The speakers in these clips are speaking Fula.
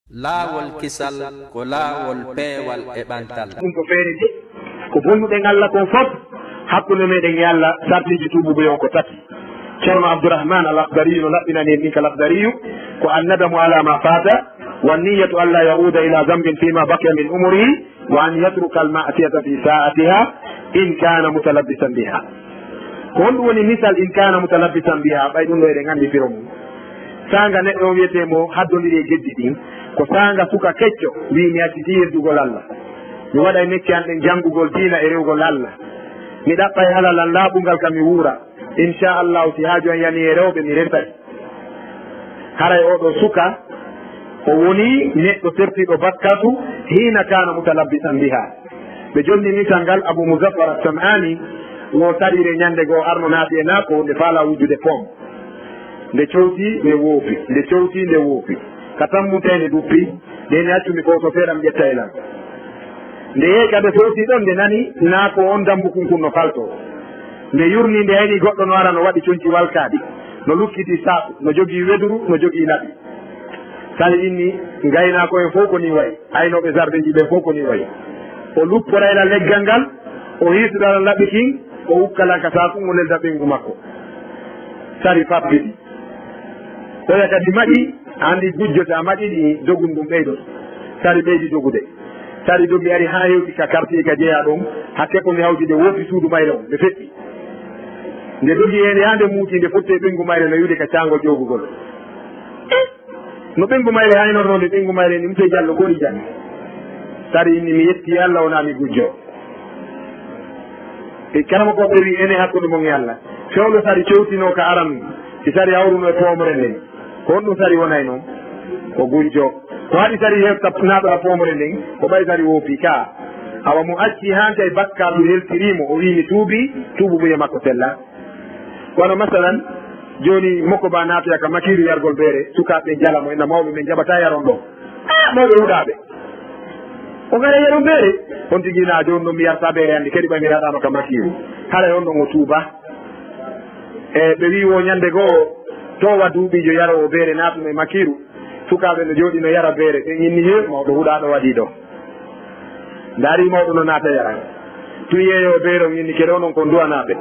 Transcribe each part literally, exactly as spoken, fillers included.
Laawol kisal ko laawol peewal e ɓantal. Ɗum ko feere de ko bonnuɗen Allah kon fof. Hakkunde meɗen e Allah, sartiji tuubugo yon ko tati. Ceerno Abdourahmane Al Akhdariyu no laɓɓinani en ɗin ka Lakhdariyu, ko annadamu ala ma fata, wa niyatu alla yauda ila zambin fima baqiya min umurihi, wa an yatruka al ma'siyata fi sa'atiha in kana mutalabbisan biha. Ko honɗum woni misal in kana mutalabbisan biha? Ɓay ɗum ɗo eɗen anndi firo mum. Saanga neɗɗo on wiyetee mo haddondiri e geddi ɗin, ko saanga suka kecco wi'i mi accitii yeddugol Allah, mi waɗay mecce an ɗen janngugol diina e rewgol Allah, mi ɗaɓɓay halal an laaɓungal ka mi wuura, inchallahu si haaju an yanii e rewɓe mi resay. Haray oo ɗoo suka o wonii neɗɗo sertiiɗo bakkatu hiina kaana mutalabbisan biha. Ɓe jonni misal ngal Abu Muzaffar As-Sam'ani, wo sariire ñannde goo arno naati e naako nde faalaa wujjude pom. Nde cowtii nde woopi, nde cowtii nde woopi, ka tammuntee nde duppi, nde heni accu mi fowto seeɗa mi ƴetta e lan. Nde yehi ka ɓe fowtii ɗon nde nani naako on dambu kunkun no faltoo. Nde yurnii nde hani goɗɗo no ara no waɗi conci walkaaɗi, no lukkiti saaku, no jogii weduru, no jogii laɓi. Sali inni ngaynaako en fow ko nii wayi, aynooɓe sardeji ɓen fow ko nii wayi. O lupporayla leggal ngal, o hiisirala laɓi kin, o ukkalan ka saakun o nelda ɓeyngu makko. Sari fappiti. Oya kadi maƴi, a anndi gujjo si a maƴi ɗi dogun ɗum ɓeydoto. Sari ɓeydi dogude. Sari dogi ari haa hewti ka quartier ka jeyaa ɗon, hakke ko nde hawti nde woofi suudu mayre on, nde feƴƴi. Nde dogi heen haa nde muuti nde fotti e ɓeyngu mayre no iwde ka caangol ƴoogugol. No ɓeyngu mayre haynornoo nde ɓeyngu mayre ni monsieur Diallo ko waɗi jam? Sari inni mi yetti Allah wonaa mi gujjo. E karamokooɓe wi ene hakkunde mon e Allah. Fewndo sari cewtinoo ka aran si sari hawruno e poomre nden. Ko honɗum sari wonay noon? Ko gujjo. Ko haɗi sari hefta naaɗo a poomre nden? Ko ɓay sari woopi ka. Awa mo acci haa kay bakkaatu heltirii mo o wii mi tuubii, tuubu buye makko sella. Kono masalan jooni mokko ba naatoya ka makiiru yargol beere, sukaaɓe ɓen jala mo, ena mawɓe men jaɓataa yaron ɗon. Ah, mawɓe huɗaaɓe. O gara yaron beere. On tigi na jooni ɗon mi yarta beere hannde kadi ɓay mi raɗaama ka makiiru. Haray on ɗon o tuuba. E ɓe wii wo ñannde goo toowa duuɓiijo yaroowo beere naatuno e makiiru. Sukaaɓe no jooɗi no yara beere ɓen inni he mawɗo huɗaaɗo waɗii ɗo. Ndaari mawɗo no naata yara. Tun yeeyoowo beere on inni kede onon kon duwanaaɓe.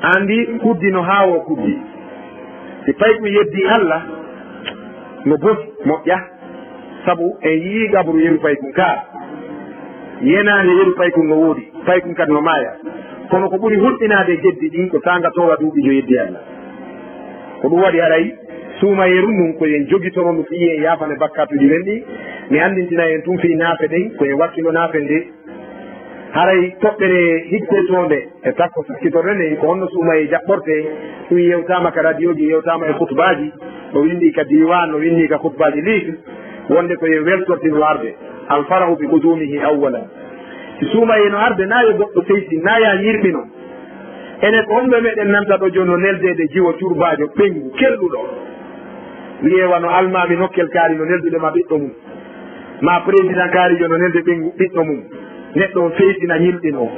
Anndi kuddi no haawoo kuddi. Si paykun yeddii Alla no boni moƴƴa. Sabu en yi'ii qabru yeru paykun kaa. Yenaande yeru paykun no woodi, paykun kadi no maaya. Kono ko ɓuri hulɓinaade e geddi ɗin ko saanga toowa duuɓiijo yeddii Alla. Ko ɗum waɗi haray suumayeeru ndun ko yo en jogitoro ndu fii yo en yaafane bakkaatuuji men ɗin. Mi anndintina en tun fii naafe ɗen ko en wakkilo naafe nde. Haray toɓɓere hikkoytoonde e takko sakkitorɗe nden ko honno suumayee jaɓɓortee, ɗum yewtaama ka radiyooji, yewtaama e khutbaaji, no winndii ka diiwaan, no winndii ka khutbaaji liik, wonnde ko yo en weltortino arde. Alfarahu bi qudumihi awwalan. Si suumayee no arde, naa yo goɗɗo seysin, naa yo a ñirɓino. Enen ko homɓe meɗen nanta ɗo jooni no neldeede jiwo curbaajo ɓeyngu kelɗuɗo. Wiyee wano almaami nokkel kaari no neldude ma ɓiɗɗo mum. Ma président kaarijo no nelde ɓiɗɗo mum. Neɗɗo on feytina ñilɗi no.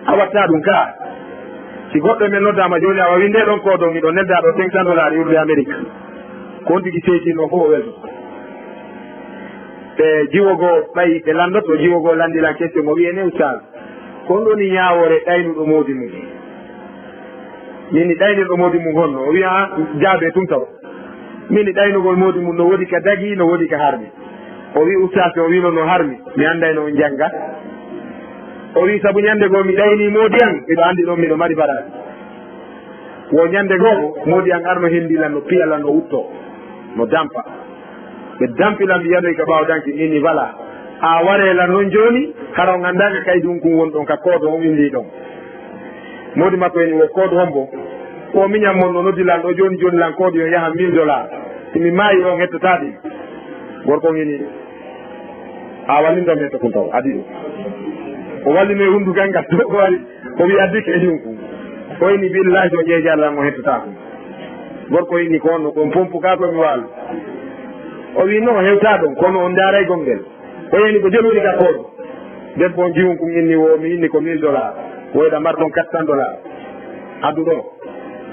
A watta ɗum ka. Si goɗɗo e men noddaama jooni awa winde ɗon kodo miɗo nelda ɗo cinq cents dollars iwrude Amérique. Ko on tigi seytinno fof o weltoto. Ɓe jiwo goo ɓay ɓe lanndoto, jiwo goo lanndi lan question o wiye ne ustaas, ko on ɗoni ñaawoore ɗaynuɗo moodi mum? Min ni ɗaynirɗo moodi mum honno? O wiya jaabee tun taw. Min ni ɗaynugol moodi mum no woodi ka dagi, no woodi ka harmi. O wi ustaas o wino no harmi, mi anndayno on jannga. O wi sabu ñannde goo mi ɗayni moodi an, miɗo anndi ɗon miɗo mari baraji. Wo ñannde goo moodi an arno henndi lan no piya lan no wutto, no dampa. Ɓe dampi lan mi yanoy ka ɓaawo danki min ni wala. A waree lan non jooni hara on anndaa ka kaydi un kun woni ɗon ka koodo on winndii ɗon. Moodi makko en wo koodo hombo? Ko miñan mon no noddi lan ɗo jooni jooni lan koodi yo yaha mille dollars. Si mi maayi on hettataɗi. Gorko on hini a wallintam hetto kun taw adi ɗum. O wallino e hunndugal ngal o wari o wi addi ke ɗum kun. O ini billahi so ƴeeƴa lan o hettata kun. Gorko ini ko honno kon pompu ka ko mi waalo. O wi no hewta ɗon kono on ndaaray gongel. O yani ko jolori ka koɗo. Debbo on jiwon kun inni wo mi inni ko mille dollars. Woyɗa mbar ɗon quatre cents dollars. Addu ɗo.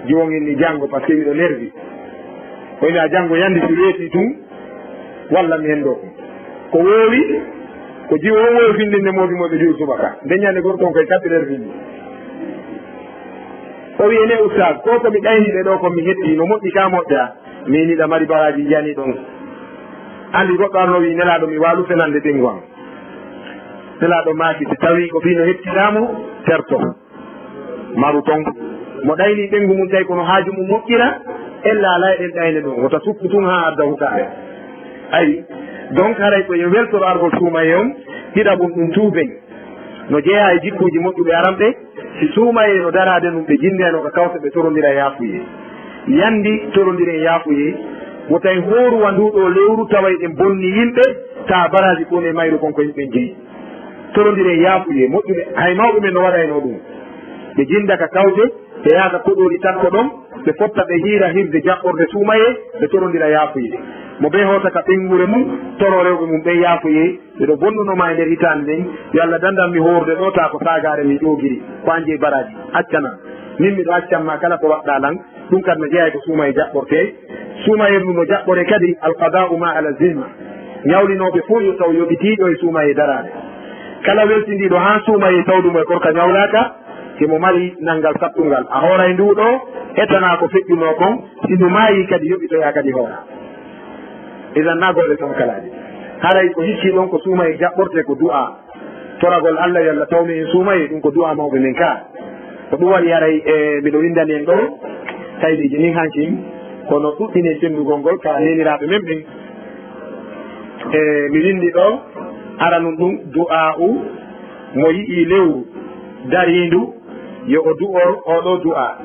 Jiwon inni janngo par ce que miɗo nervi. O ini a janngo yandi si weeti tun. Walla mi henndo ko. Ko woowi, ko jiwo on woowi findinde mooɓi mooɓe juul subaka. Nde ñande gorko on koye quatre heures findi. O wi'i, "Ne ustaas, ko ko mi ɗayni ɓe ɗo ko mi hetti, no moƴƴi ka moƴƴa?" Min hiɗa mari baraaji njani ɗon. Anndi goɗɗo arno wi'i, "Nelaaɗo, mi waalu fenande ɓeyngu am." Nelaaɗo maaki, "Si tawii ko fii no hettiraamo, terto." Maru ton. Mo ɗayni ɓeyngu mum tawi kono haaju mum moƴƴira, ella alaa e ɗen ɗayne ɗon. Wota sukku tun haa adda hutaare. Ayi, donc haray ko en weltoro argol suumayee on, ɗiɗaɓun ɗun tuuben. No jeyaa e jikkuuji moƴƴuɓe aranɓe, si suumayee no daraade ɗun ɓe jinndeno ka kawte ɓe torondira yaafuyee. Yandi torondiren yaafuyee, wota en hooru wa nduu ɗoo lewru tawa eɗen bonni yimɓe, taa baraaji ko woni e mayru kon ko yimɓe jeyi. Torondiren yaafuyee, moƴƴuɓe, hay mawɓe men no waɗayno ɗun. Ɓe jinnda ka kawte, ɓe yaha ka koɗooli takko ɗon, ɓe fotta ɓe hiira hirde jaɓɓorde suumayee, ɓe torondira yaafuyee. Mo bee hoota ka ɓeynguure mum, toro rewɓe mum ɓen yaafuyee, miɗo bonnuno ma e nder hitaande nden, yo Alla dandan mi hoorde ɗoo, taa ko saagaare mi ƴoogiri, ko an jeyi baraaji, accanan. Min miɗo accan ma kala ko waɗɗaa lan, ɗun kadi no jeyaa e ko suumayee jaɓɓortee. Suumayee ɗun no jaɓɓoree kadi alqadaa'u ma ala zimma. Ñawlinooɓe fow yo taw yoɓitiiɗo e suumayee daraade. Kala weltindiiɗo haa suumayee tawdu mo e korka ñawlaaka, himo mari nanngal sattungal. A hooray nduu ɗoo, etanaa ko feƴƴunoo kon, si ndu maayii kadi yoɓitoyaa kadi hoora. Idan naa golle tan kalaaɗe. Haray ko hiccii ɗon ko suumayee jaɓɓortee ko du'aa. Toragol Alla yo Alla tawnu en suumayee, ɗun ko du'aa mawɓe men ka. Ko ɗun waɗi haray, e, miɗo winndani en ɗoo, kaydiiji nin hankin, kono ɗuɗɗinen senndugol ngol ka neeniraaɓe men ɓen. E, mi winndi ɗoo, aranun ɗun, du'aa'u, mo yi'ii lewru dariindu, yo o du'or oo ɗoo du'aa.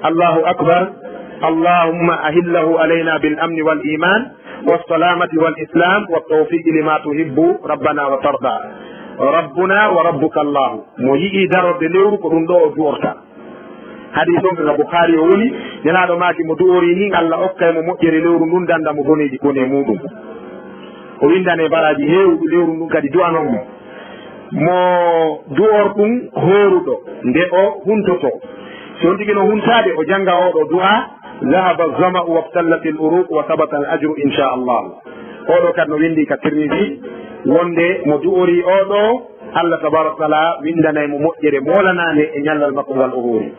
Allahu akbar. Allahumma ahillahu alayna bil amni wal iman. والسلامة والإسلام والتوفيق لما تحب ربنا وترضى. ربنا وربك الله. Mo yi'ii darorde lewru ko ɗun ɗoo o du'orta. Hadiis on ka Bukhaari o woni, Nelaaɗo maaki mo du'orii nin Alla okkay mo moƴƴere lewru ndun danda mo boneeji ko woni e muuɗun. O winndane baraaji heewuɗi lewru ndun kadi du'anon mo. Mo du'or ɗun hooruɗo nde o huntotoo. Si on tigi no huntaade, o jannga oo ɗoo du'aa, ذهب الظمأ وابتلت العروق وثبت الأجر إن شاء الله. Oo ɗoo kadi no winndii ka Tirmidi, wonnde mo du'orii oo ɗoo, Alla tabaaraka wa taala winndanay mo moƴƴere moolanaande e ñallal makko ngal o hoori.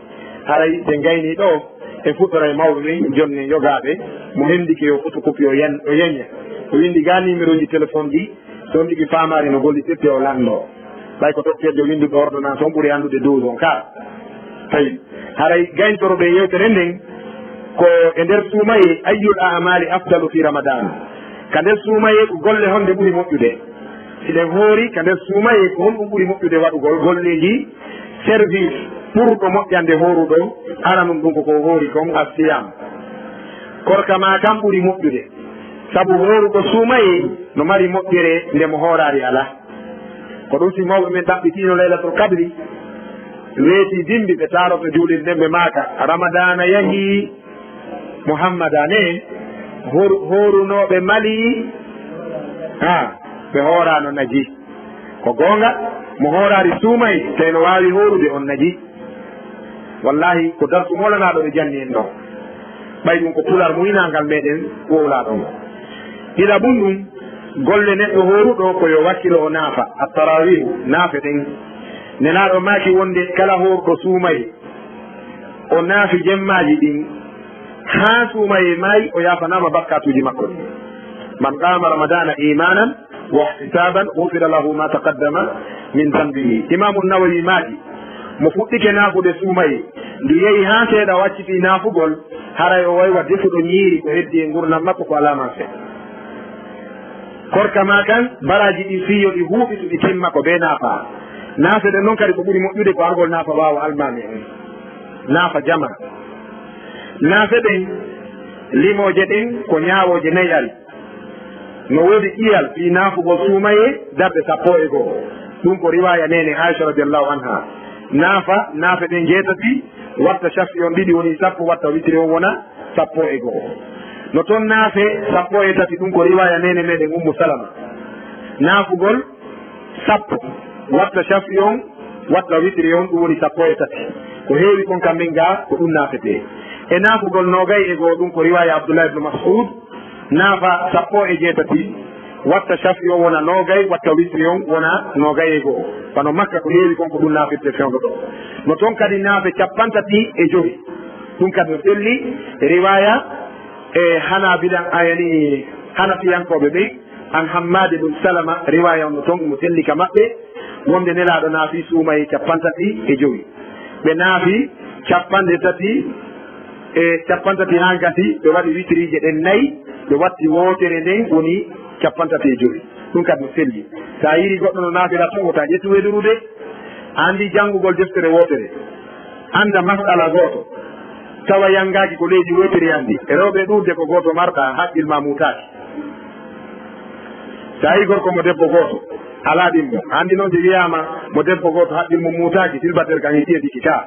Haray si en gaynii ɗoo, en fuɗɗoray mawɓe men, jonnen yogaaɓe, mo henndike yo photocopie o yan-, o yaña. O winndi gaa nimerooji téléphone ɗi, si on tigi faamaali no gollitirtee o lanndoo. Ɓay ko doktorjo winnduɗo ordonnance on ɓuri anndude dose on ka. Tawi haray gayntoro ɓe yewtere nden ko e nder suumayee, ayyul a'maali afdalu fi Ramadan. Ka nder suumayee ko golle honɗe ɓuri moƴƴude? Si ɗen hoori ka nder suumayee, ko honɗun ɓuri moƴƴude waɗugol golleeji service ɓurɗo moƴƴande hooruɗo aranun ɗun ko ko hoori kon, as-siyaam. Korka maa kan ɓuri moƴƴude. Sabu hooruɗo suumayee no mari moƴƴere nde mo hooraali alaa. Ko ɗun si mawɓe men ɗaɓɓitiino Laylatul Qadri, weetii bimbi ɓe taaroto juulirde nden ɓe maaka, Ramadaana yahii, Muhammada ne, hor-, hoorunooɓe Mali, haa, ɓe hooraano naji. Ko goonga, mo hooraali suumayee, tawi no waawi hoorude on naji. Wallaahi, ko darsu moolanaaɗo ɓe janni en ɗon. Ɓay ɗun ko pular muynangal meɗen wowlaaɗo on. Ɗiɗaɓun ɗun, golle neɗɗo hooruɗo ko yo wakkilo o naafa, at-taraawiihu, naafe ɗen. Nelaaɗo maaki wonde kala hooruɗo suumayee, o naafi jemmaaji ɗin, haa suumayee maayi, o yaafanaama bakkaatuuji makko ɗin. Man qaama Ramadaana iimaanan واحتسابا غفر له ما تقدم من ذنبه. Imaamu Nawawi maaki, mo fuɗɗike naafude suumayee, ndu yehi haa seeɗa o accitii naafugol, haray o way wa defuɗo ñiiri ko heddii e ngurndan makko ko alaa marse. Korka maa kan, baraaji ɗin fii yo ɗi huuɓitu ɗi timma ko bee naafaa. Naafe ɗen non kadi ko ɓuri moƴƴude ko argol naafa ɓaawo almaami en. Naafa jamaa. Naafe ɗen, limooje ɗen ko ñaawooje nay ari. No woodi ƴiyal fii naafugol suumayee darɗe sappo e go'o. Ɗun ko riwaaya neene Aisha radiyallahu anha. Naafa, naafe ɗen jeetati, watta shafi on ɗiɗi woni sappo, watta witiri on wona sappo e go'o. No ton naafe sappo e tati, ɗun ko riwaaya neene meɗen Ummu Salama. Naafugol sappo, watta shafi on, watta witiri on, ɗun woni sappo e tati. Ko heewi kon kam min gaa, ko ɗun naafetee. E naafugol noogay e go'o, ɗun ko riwaaya Abdullah ibn Mas'ud, Naafa sappo e jeetati, watta cafi o wona noogay, watta witri on wona noogay e go'o. Wano Makka ko heewi kon ko ɗum naafirte fewndo ɗo. No ton kadi naafe cappanɗe tati e jowi. Ɗum kadi no selli riwaaya e Hanaabila, ayani Hanafiyankooɓe ɓen, an Hammaade ɗum Salama, riwaaya on no ton mo selli ka maɓɓe, wonde Nelaaɗo naafi suumaye cappanɗe tati e jowi. Ɓe naafi cappanɗe tati e cappanɗe tati haa gasi, ɓe waɗi witiriije ɗen nayi, ɓe watti wootere nden woni cappanɗe tati e jowi. Ɗum kadi no selli. Sa yiiri goɗɗo no naafira ton, wota ƴettu weduru de. A anndi janngugol deftere wootere, annda masala gooto, tawa yanngaaki ko leydi wootiri anndi. E rewɓe ɗuuɗde ko gooto marɗa, haqqil ma muutaaki. Sa yii gorko mo debbo gooto, alaa ɗimmo. Anndi noon, si wiyaama mo debbo gooto, haqqil mum muutaaki, silbater kan e tiye diki ka.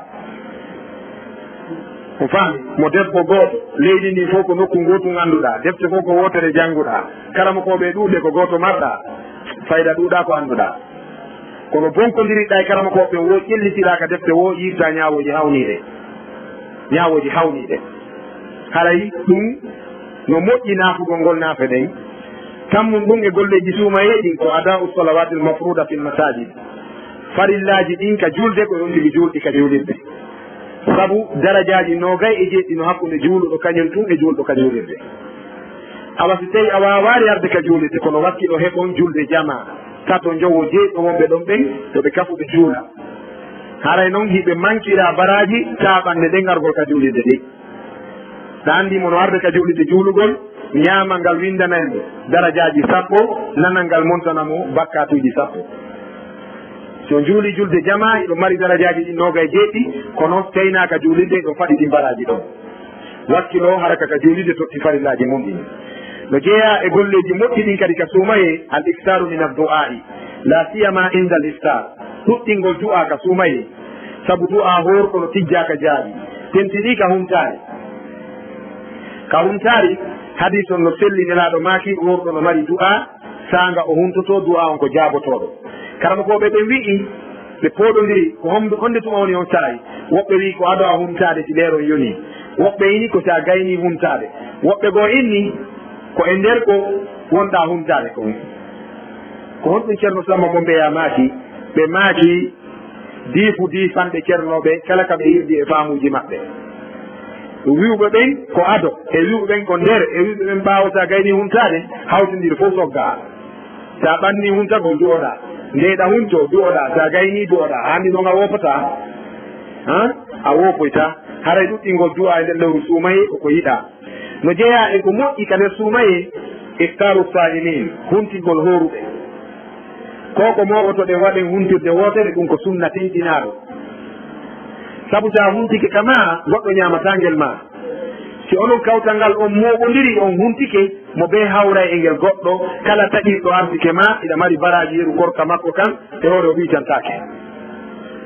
On faami? Mo debbo gooto, leydi ndi fof ko nokku ngootu ngannduɗaa, defte fof ko wootere jannguɗaa, karamokooɓe ɗuuɗde ko gooto marɗaa, fayda ɗuuɗaa ko annduɗaa. Kono bonkondiriɗaa e karamokooɓe ɓen, wo ƴellitiɗaa ka defte, wo yiirta ñaawooji hawniiɗe. Ñaawooji hawniiɗe. Haray ɗum no moƴƴi naafugol ngol naafe ɗen. Tammun ɗum e golleeji suumayee ɗin ko adaa'u salawaatil mafruuda fil masaajid. Farillaaji ɗin ka julde ko on tigi juulɗi ka juulirde. Sabu darajaaji noogay e jeeɗiɗi no hakkunde juuluɗo kañum tun e juulɗo ka juulirde. Awa si tawi a waawaali arde ka juulirde, kono wakkiɗo heɓon julde jamaa, tato, njowo, jeeɗiɗo wonɓe ɗon ɓen, yo ɓe kafu ɓe juula. Haray non hiɓe mankira baraaji taaɓannde ɗen argol ka juulirde ɗen. Ɗa anndi mo no arde ka juulirde juulugol, ñaamal ngal winndana mo darajaaji sappo, nanal ngal montana mo bakkaatuuji sappo. Si on juuli julde jamaa, hiɗo mari darajaaji ɗin noogay e jeeɗiɗi, kono teynaaka juulirde, hiɗo faɗi ɗin baraaji ɗon. Wakkilo haraka ka juulirde totti farillaaji mum ɗin. No jeyaa e golleeji moƴƴi ɗin kadi ka suumayee, al iktaaru min ad-du'aa'i, laa siyamaa inda al iftaar. Ɗuɗɗingol du'aa ka suumayee. Sabu du'aa hoorɗo no tijjaa ka jaabi, tentinii ka huntaari. Ka huntaari, hadiis on no selli, Nelaaɗo maaki, hoorɗo no mari du'aa, saanga o huntotoo, du'aa on ko jaabotooɗo. Karamokooɓe ɓen wi'i, ɓe pooɗondiri, ko hombo, honde tuma woni on saa'i? Woɓɓe wi'i ko ado a huntaade si leer on yonii. Woɓɓe inni ko si a gaynii huntaade. Woɓɓe goo inni ko e nder ko wonɗaa huntaade kon. Ko honɗum Ceerno Samma Mombeyaa maaki? Ɓe maaki, diifu diifanɗe Ceerno ɓe, kala ka ɓe hirdi e faamuuji maɓɓe. Wi'uɓe ɓen ko ado, e wi'uɓe ɓen ko nder, e wi'uɓe ɓen ɓaawo, sa gaynii huntaade, hawtindiri fof soggaa. Sa ɓannii huntagol, du'oɗaa. Ndeyɗaa hunto, du'oɗaa. Sa gaynii, du'oɗaa. A anndi non a woopataa? Han? A woopoytaa. Haray ɗuɗɗingol du'aa e nder lewru suumayee ko ko yiɗaa. No jeyaa e ko moƴƴi ka nder suumayee, iftaaru saa'imiin, huntingol hooruɓe. Ko ko mooɓotoɗen waɗen huntirde wootere, ɗum ko sunna tentinaaɗo. Sabu sa huntike ka maa, goɗɗo ñaamataa ngel maa. Si onon kawtal ngal on mooɓondiri, on huntike, mo bee hawray e ngel goɗɗo, kala taƴirɗo arsike maa, hiɗa mari baraaji yeru korka makko kan, e hoore o ɓuytantaake.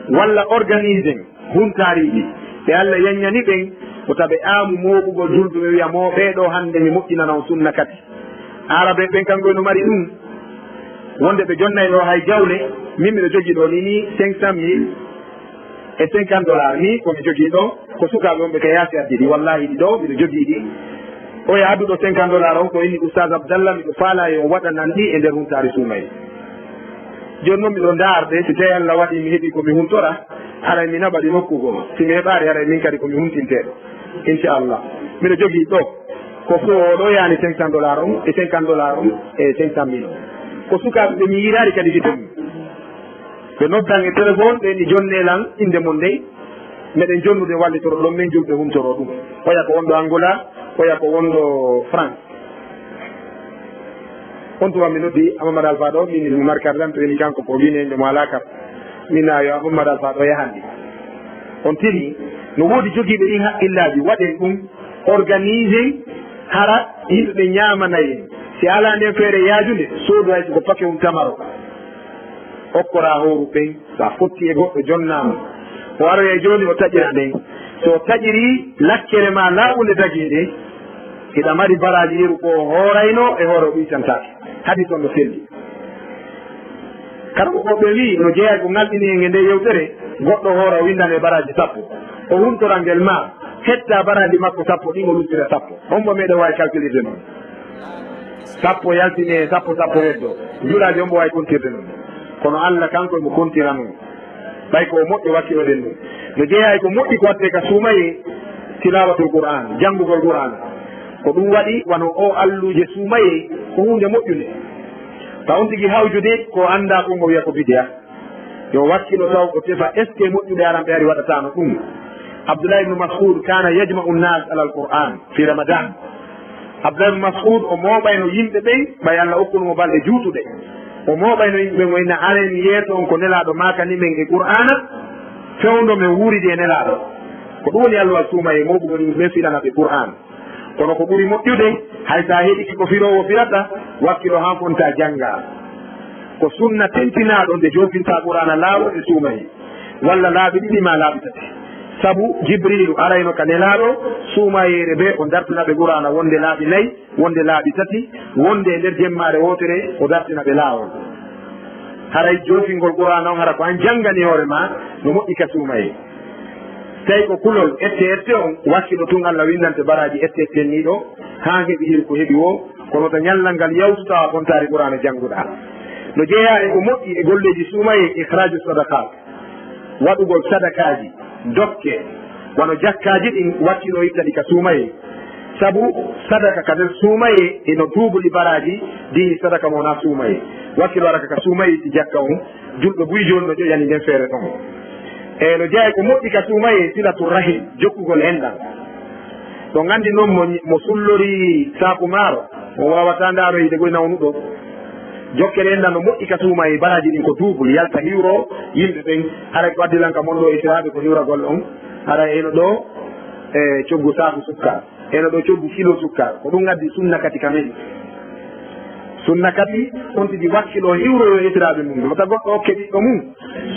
Walla organisen huntaariiji, ɓe Alla yaññani ɓen, ko taɓe aamu mooɓugol julɓe, ɓe wi'a, mo ɓee ɗoo hannde mi moƴƴinana on sunna kadi. Aarabe ɓen, kanko no mari ɗum, wonde ɓe jonnay ɗoo hay jawle, min miɗo jogii ɗoo ni, ni cinq cent mille e cinquante dollars, ni ko mi jogii ɗoo, ko sukaaɓe wonɓe ka yaasi addi ɗi, wallaahi ɗi ɗoo, miɗo jogii ɗi. Oya adduɗo cinquante dollars on, ko inni Oustaz Abdallah, miɗo faalaa yo on waɗanan ɗi e nder huntaari suumayee. Jooni non miɗo ndaarde, si tawii Alla waɗii mi heɓii ko mi huntora, haray mi naɓa ɗi nokku goo. Si mi heɓaali, haray min kadi ko mi huntinteeɗo. Inchallah. Miɗo jogii ɗoo. Ko fo ɗoo yaani cinq cent dollars on, e cinquante dollars on, e cinq cent mille on. Ko sukaaɓe ɓe mi yiiraali kadi gite mum. Ɓe noddan e téléphone, ɓe ni jonnee lan innde mon nden. Meɗen jonnude wallitoro ɗon, min julɓe huntoro ɗum. Oya ko wonɗo Angola, oya ko wonɗo France. On tuma mi noddi Amadou Alpha ɗo, min mi mari carte d'identité, woni kanko ko wine, nde mo alaa carte. Min na yo Amadou Alpha ɗo yahandi. On tini, no woodi jogiiɓe ɗin haqqillaaji, waɗen ɗum, organisen, hara yimɓe ɓe ñaamana en. Si alaa nden feere yaajunde, soodu hay so ko pake um tamaro. Okkoraa hooru ɓen, so a fotti e goɗɗo jonnaama. O aroya jooni o taƴira nden. So o taƴirii lakkere maa laaɓunde dagiinde, hiɗa mari baraaji yeru ko o hoorayno e hoore o ɓuytantaake. Hadiis on no selli. Karamokooɓe ɓe wi'i, no jeyaa ko ŋalɗini en e nde yewtere, goɗɗo hoora o winndane baraaji sappo. O huntora ngel maa, hetta baraaji makko sappo ɗin o luttira sappo. On mo meɗen waawi calculirde noon. Sappo yaltine, sappo, sappo heddo. Julaaji on mbo waawi kontirde non. Kono Allah kanko mo kontirano. Ɓay ko o moƴƴo wakkiloɗen ɗum. No jeyaa e ko moƴƴi ko waɗde ka suumayee, tilaawatul Qur'aan, janngugol Qur'aan. Ko ɗum waɗi wano o alluuje suumayee ko huunde moƴƴunde. Ka on tigi hawjude ko anndaa ko mo wiya ko bidiya. Yo wakkilo taw o tefa est-ce que moƴƴuɓe aran ɓe ari waɗataano ɗum. Abdullah ibn Mas'ud kana yajma'u nnas alal Qur'an fi Ramadan. Abdullah ibn Mas'ud o mooɓayno yimɓe ɓen, ɓay Allah okkuno mo balɗe juutuɗe. O mooɓayno yimɓe ɓen, o inna, "Aren yeeto on ko Nelaaɗo maakani men e Qur'aana, fewndo men wuuridi e Nelaaɗo." Ko ɗum woni alluwal suumayee, mooɓugol yimɓe ɓen, filana ɓe Qur'aan. Kono ko ɓuri moƴƴude, hay so a heɗike ko firoowo firata, wakkilo han fonta janngaa. Ko sunna tentinaaɗo nde joofinta Qur'aana laawol e suumayee, walla laabi ɗiɗi maa laabi tati. Sabu Jibriilu arayno ka Nelaaɗo suumayeere bee, o dartina ɓe Qur'aana wonde laabi nay, wonde laabi tati, wonde e nder jemmaare wootere, o dartina ɓe laawol. Haray joofingol Qur'aana on, hara ko an janngani hoore maa, no moƴƴi ka suumayee. Tawi ko kulol ette ette on, wakkilo tun Allah winndante baraaji ette ette nii ɗoo, haa heɓi iri ko heɓi woo, kono to ñallal ngal yawtu tawa ɓontaari Qur'aana jannguɗaa. No jeyaa e ko moƴƴi e golleeji suumayee, ikhraaju sadaqaat, waɗugol sadakaaji, dokke, wano jakkaaji ɗin, wakkilo itta ɗi ka suumayee. Sabu sadaka ka nder suumayee ino duubuli baraaji dii sadaka mo wonaa suumayee. Wakkilo ara ka suumayee itti jakka on, julɗo buy jooni no ƴoƴani nden feere ɗon. E no jeyaa e ko moƴƴi ka suumayee, silatu rahim, jokkugol enɗan. Ɗon anndi non mo, mo sullori saaku maaro, o waawataa ndaaroyde goy nawnuɗo. Jokkere enɗan no moƴƴi ka suumayee, baraaji ɗin ko duubul, yalta hiwro yimɓe ɓen. Haray ko addi lan ka mon ɗoo e siraaɓe ko hiwragol on. Haray eno ɗoo, e coggu saaku sukka. Eno ɗoo coggu kilo sukka. Ko ɗum addi sunna kati ka men. Sunna kadi, on tigi wakkilo hiwroyo e siraaɓe mum. Wota goɗɗo okke ɓiɗɗo mum.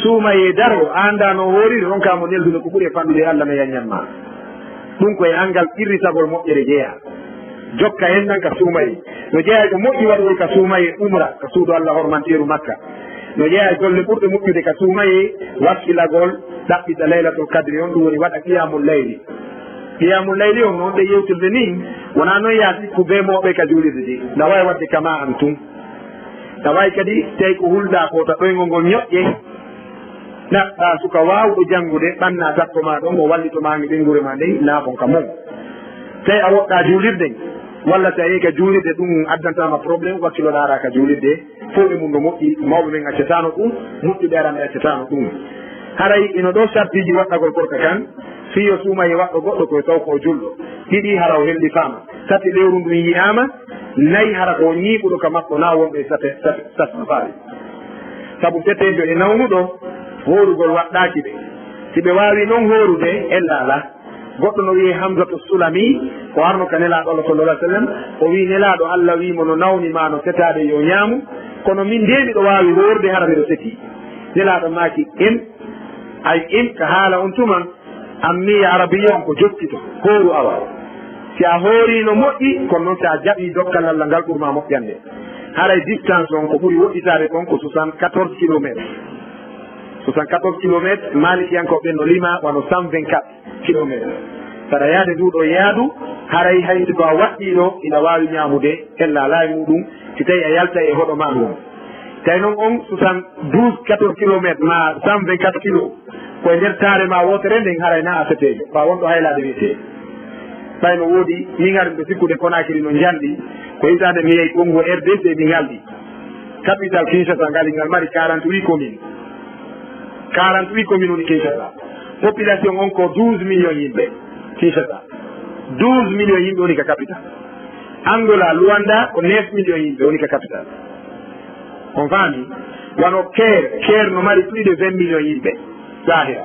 Suumayee daro, a anndaa no hooriri, ronkaa mo neldude ko ɓuri e fanɗude e Allah no yanyan ma. Ɗum ko e anngal qirritagol moƴƴere jeyaa. Jokka enɗan ka suumayee. No jeyaa e ko moƴƴi waɗugol ka suumayee umra, ka suudu Allah hormanteeru Makka. No jeyaa e golle ɓurɗe moƴƴude ka suumayee, wakkilagol, ɗaɓɓita Laylatul Qadri on, ɗum woni waɗa qiyamul layli. Qiyamul layli on, non ɗe yewtirde ni, wonaa non yaa sikku bee mooɓe ka juulirde de. Na waawi waɗde kama an tun. Na waawi kadi tawi ko hulɗaa ko ta ɗoyngol ngol ñoƴƴe. Naɓɗaa suka waawɗo janngude, ɓannaa takko maa ɗon, o wallito maa e ɓeynguure maa nden, naafon ka mon. Tawi a woɗɗaa juulirde, walla si a yehi ka juulirde, ɗum addantaa ma problème, wakkilo ɗaaraa ka juulirde, fow e mum no moƴƴi, mawɓe ɓen accataano ɗum, moƴƴuɓe aran ɓe accataano ɗum. Haray ino ɗoo sartiiji waɗɗagol korka kan, fii yo suumayee waɗɗo goɗɗo ko e taw ko o julɗo. Ɗiɗi, hara o hellifaama. Tati, lewru ndun yi'aama. Nayi, hara ko o ñiiɓuɗo ka makko, naa wonɗo e sate-, sate-, sate safaari. Sabu seteejo e nawnuɗo, hoorugol waɗɗaaki ɓe. Si ɓe waawi non hoorude, ella alaa. Goɗɗo no wi'ee Hamzatu Sulami, o arno ka Nelaaɗo Allah sallallahu alaihi wasallam, o wi'i, "Nelaaɗo Allah wi'i mo no nawni maa no setaade yo ñaamu, kono min dee miɗo waawi hoorude hara miɗo setii." Nelaaɗo maaki, "Im, ay im ka haala on tuma, ammiya arabiya on ko jokkito, hooru awa. Si a hoorii no moƴƴi, kono non si a jaɓii dokkal Allah ngal ɓur maa moƴƴande." Haray distance on ko ɓuri woɗɗitaade kon ko soixante-quatorze kilomètres. Soixante-quatorze kilomètres, Maalikiyankooɓe ɓen no lima wano cent vingt-quatre kilomètres. Saɗa yaade ndu ɗoo yaadu, haray hay si ko a waɗɗiiɗo, ina waawi ñaamude, ella alaa e muuɗum, si tawii a yaltay e hoɗo maa ngon. Tawi non on soixante-douze, quatorze kilomètres maa cent vingt-quatre kilo, ko e nder taare maa wootere nden, haray na a seteejo, ɓaa wonɗo haylaade wiyetee. Ɓay no woodi, min hari mbiɗo sikkude Konaakiri no njalɗi, ko hitaande mi yehi Congo R D C mi ngalɗi. Capital Kinshasa ngali ngal mari quarante-huit communes. Quarante-huit communes woni Kinshasa. Population on ko douze millions yimɓe. Kinshasa. Douze millions yimɓe woni ka capital. Angola, Luanda ko neuf millions yimɓe woni ka capital. On faami? Wano Caire, Caire no mari plus de vingt millions yimɓe. Zahira.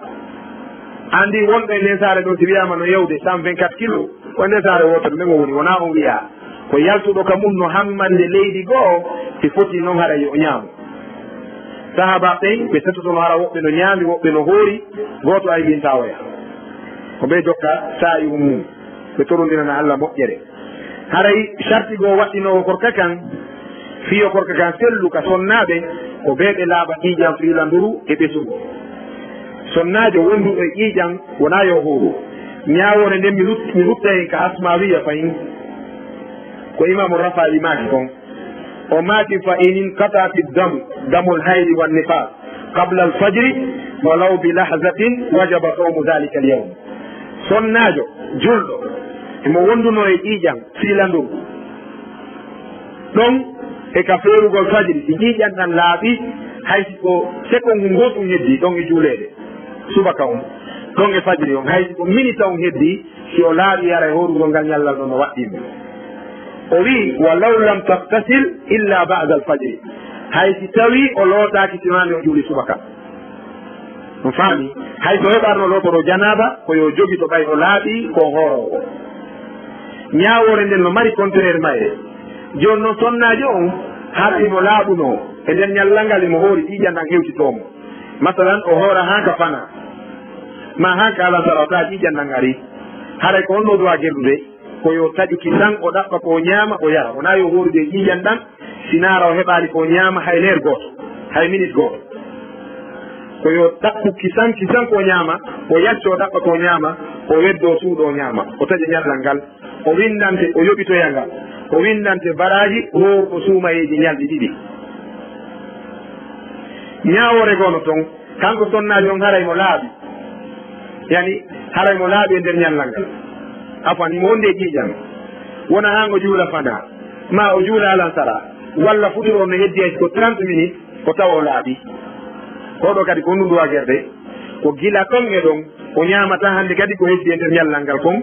Andi wonɓe e nden saare ɗon si wiyaama no yawde cent vingt-quatre kilos. Ko nder saare wootere nden o woni, wonaa on wiyaa. Ko yaltuɗo ka mun no hammande leydi go'o, si foti non haray yo o ñaamu. Sahaabaaɓe ɓen, ɓe setotono hara woɓɓe no ñaami, woɓɓe no hoori, gooto aybintaa oya. Ko ɓe jokka saa'i hun mun, ɓe torondirana Allah moƴƴere. Haray sarti goo waɗɗinoowo korka kan, fiyo korka kan sellu ka sonnaaɓe, ko ɓe ɓe laaɓa ƴiiƴan fiilanduru e ɓesugo. Sonnaajo wonduɗo e ƴiiƴan wonaa yo hooru. Ñaawoore nden mi lut-, mi lutta hen ka Asmaawiya fahin. Ko Imaamu Rafaa'i maaki kon. O maaki, "Fa in inqata'ati damu, damul haydi wan nifaas, qabla al fajri, walaw bi lahzatin, wajaba sawmu dhalika al yawm." Sonnaajo, julɗo, emo wonduno e ƴiiƴan fiilanduru. Ɗon e ka feerugol fajiri, si ƴiiƴan ɗan laaɓi, hay si ko sekon ngootu on heddii ɗon e juuleede subaka on, ɗon e fajiri on, hay si ko minita on heddii, si o laaɓi, haray hoorugol ngal ñallal ɗon no waɗɗii mo. O wi'i, "Wa law lam taghtasil illa ba'da al-fajri." Hay si tawii o lootaaki, si wonaa nde o juuli subaka. On faami? Hay so heɓaano lootoro janaaba, ko yo jogito ɓay o laaɓii, ko o hooroowo. Ñaawoore nden no mari contraire mayre. Jooni non, sonnaajo on, hara himo laaɓunoo e nder ñallal ngal, himo hoori, ƴiiƴan ɗan hewtitoo mo. Masalan, o hoora haa ka fanaa, maa haa ka alansara, o tawa ƴiiƴan ɗan arii. Haray ko honno o duwaa gerdude? Ko yo taƴu kisan, o ɗaɓɓa ko o ñaama, o yara. Wonaa yo hoorude e ƴiiƴan ɗan, si naara o heɓaali ko o ñaama hay leer gooto, hay minit gooto. Ko yo ɗaɓɓu kisan, kisan ko o ñaama, o yacca, o ɗaɓɓa ko o ñaama, o weddoo suuɗo, o ñaama, o taƴa ñallal ngal, o winndante, o yoɓitoya ngal, o winndante baraaji hoorɗo suumayeeje ñalɗi ɗiɗi. Ñaawoore goo no ton, kanko sonnaajo on, haray mo laaɓi, yani, haray mo laaɓi e nder ñallal ngal. Afwan, himo wondi e ƴiiƴan. Wona haa o juula fanaa, maa o juula alansara, walla futuro on no heddi hay ko trente minutes, o tawa o laaɓi. Ko ɗoo kadi ko honɗun duwaa gerdude? Ko gila ɗon e ɗon, o ñaamataa hannde kadi ko heddi e nder ñallal ngal kon,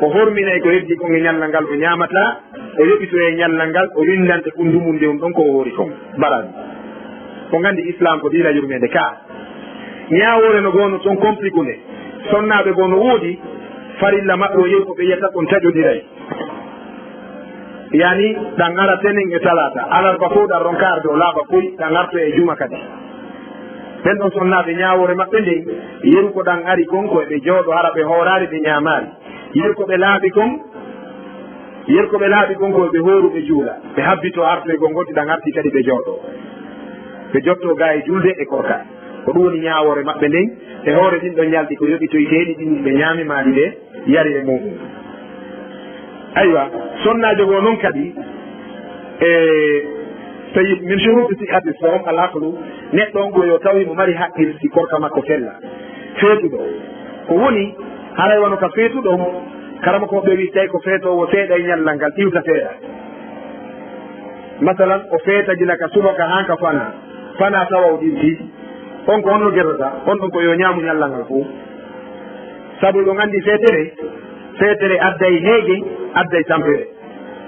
o horminay ko heddi kon e ñallal ngal, o ñaamataa, o yoɓitoyay ñallal ngal, o winndante ɓunndu mun nde on ɗon ko o hoori kon. Baraaji. On nganndi Islaam ko diina yurmeende ka. Ñaawoore no goo no ton compliqué nde. Sonnaaɓe goo no woodi, farilla maɓɓe o yeru ko ɓe yiyata kon taƴondiray. Yani, ɗan ara tenen e talaata, alarba fow ɗan ronka arde o laaɓa koy, ɗan artoya e juma kadi. Ɓen ɗon sonnaaɓe, ñaawoore maɓɓe nden, yeru ko ɗan ari kon ko eɓe jooɗo, hara ɓe hooraali, ɓe ñaamaali. Yeru ko ɓe laaɓi kon, yeru ko ɓe laaɓi kon ko eɓe hooru, ɓe juula, ɓe habbitoo artoygol ngol, si ɗan artii kadi ɓe jooɗoo. Ɓe jottoo gaa e julde e korka. Ko ɗun woni ñaawoore maɓɓe nden, e hoore ɗin ɗon ñalɗi ko yoɓitoyteeɗi ɗin, ɓe ñaami maa ɗi ɓe yari e mu'un. Aywa, sonnaajo goo non kadi, e, tayyib, min shuruti sihhati sawm al aqlu, neɗɗo on ko yo taw himo mari haqqil si korka makko sella. Feetuɗo. Ko woni, haray wano ka feetuɗo, karamokooɓe wi'i, tawi ko feetoowo seeɗa e ñallal ngal, iwta seeɗa. Masalan, o feeta gila ka subaka haa ka fanaa, fanaa tawa o ɗiwtii. On ko honno gertata? On ɗon ko yo ñaamu ñallal ngal fow. Sabu hiɗon anndi feetere, feetere adday heege, adday tampere.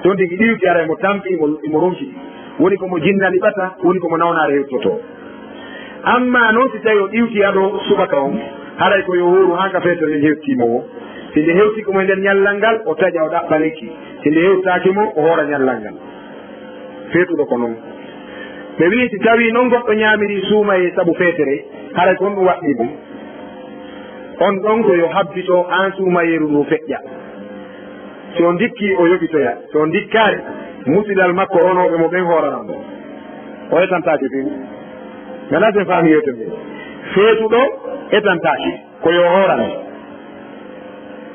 Si on tigi ɗiwti, haray mo tampi, imo, imo ronki. Woni ko mo jinna liɓata, woni ko mo nawnaare hewtotoo. Ammaa non, si tawii o ɗiwti ado subaka on, haray ko yo hooru haa ka feetere nden hewtii mo woo. Si nde hewtike mo e nder ñallal ngal, o taƴa, o ɗaɓɓa lekki. Si nde hewtaaki mo, o hoora ñallal ngal. Feetuɗo ko non. Ɓe wi'i, si tawii non goɗɗo ñaamirii suumayee sabu feetere, haray ko honɗun waɗɗii mo? On ɗon ko yo habbito aan suumayeeru ndun feƴƴa. Si o ndikkii, o yoɓitoya. Si o ndikkaali, musidal makko ronooɓe mo ɓen hooranan mo. O etantaake few. Mi anndaa si en faamii yewtere nden. Feetuɗo etantaake. Ko yo hooran.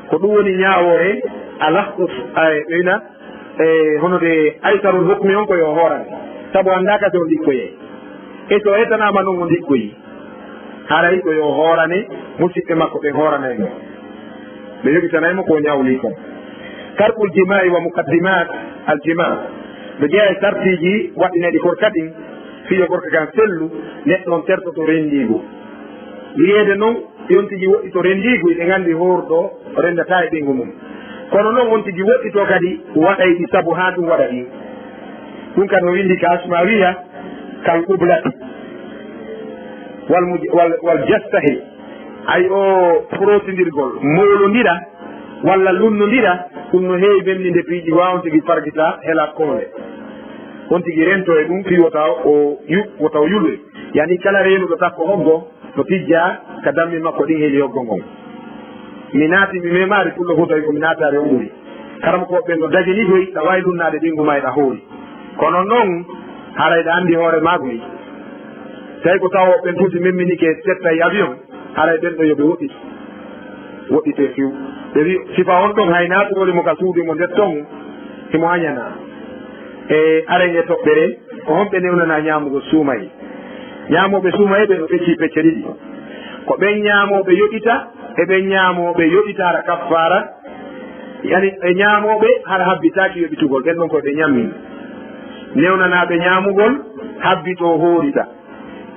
Ko ɗun woni ñaawoore alakhus, ay, ɓeyna, e, hono de aysarul hukmi on ko yo hooran. Sabu anndaa ka si o ndikkoyee. E si o etanaama non o ndikkoyi. Haray ko yo hoorane, musiɓɓe makko ɓen hooranay mo. Ɓe yoɓitanay mo ko o ñawlii kon. Tarkul jimaa'i wa muqaddimat al jimaa. No jeyaa e sartiiji waɗɗinayɗi korka ɗin, fii yo korka kan sellu, neɗɗo on tertoto renndiigu. Wiyeede non, si on tigi woɗɗitoo renndiigu, hiɗen anndi hoorɗo renndataa e ɓeyngu mun. Kono non on tigi woɗɗitoo kadi waɗay ɗi sabu haa ɗun waɗa ɗin. Ɗun kan no winndi ka Asmaawiya, kal qublati wal muj-, wal, wal jastahi. Ay o forotindirgol, mowlondira, walla lunnondira, ɗun no heewi memninde piiji, wa on tigi fargita hela koole. On tigi rento e ɗun fii wota o yu-, wota o yuloy. Yani kala reenuɗo takko hoggo, no tijjaa ka dammi makko ɗin heli hoggo ngon. Mi naati, mi memaali pullo fof tawi ko mi naataade on ɓuri. Karamokooɓe ɓen no dagini koy, ɗa waawi lunnaade ɓeyngu maa e ɗa hoori. Kono non, haray ɗa anndi hoore maa koy. Tawi ko tawa ɓen tuuti memminike setta e avion, haray ɓen ɗo yo ɓe woɗɗitu. Woɗɗitee few. Ɓe wi, sifa on ɗon hay naatugol mo ka suudu mo nder ton, Himo añana. E arenge toɓɓere, ko honɓe newnanaa ñaamugol suumayee? Ñaamooɓe suumayee ɓe no feccii pecce ɗiɗi. Ko ɓen ñaamooɓe yoɓita, e ɓen ñaamooɓe yoɓita hara kaffaara, yani, e ñaamooɓe hara habbitaaki yoɓitugol, ɓen ɗon ko ɓe ñammi. Newnanaaɓe ñaamugol, habbitoo hoorita.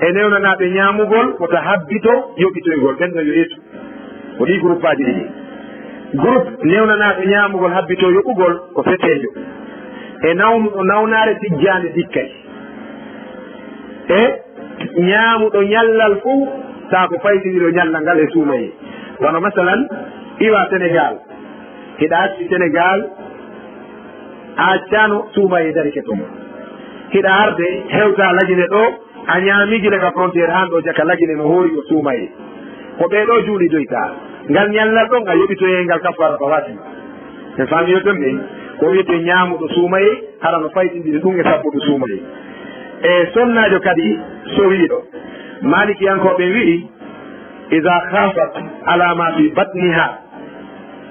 E newnanaaɓe ñaamugol, wota habbito yoɓitoygol, ɓen ɗon yo etu. Ko ɗii gruppaaji ɗiɗi. Groupe newnanaaɓe ñaamugol habbitoo yoɓugol ko feteejo. E nawnuɗo nawnaare tijjaande dikkay. E ñaamuɗo ñallal fow, taa ko faytindiro ñallal ngal e suumayee. Wano masalan, iwa Senegaal. Hiɗa acci Senegaal, a accaano suumayee darike ton. Hiɗa arde hewta Lagine ɗoo, a ñaami gila ka frontière haa ɗoo jaka Lagine no hoori yo suumayee. Ko ɓee ɗoo juulidoyta. Ngal ñallal ɗon a yoɓitoyay ngal kaffaara fawaati. En faami yo ɗum ɗin. Ko wiyetee ñaamuɗo suumayee, hara no faytindiri ɗum e sabbuɗo suumayee. E sonnaajo kadi sowiiɗo. Maalikiyankooɓe wi'i, iza khafat ala ma fi batniha,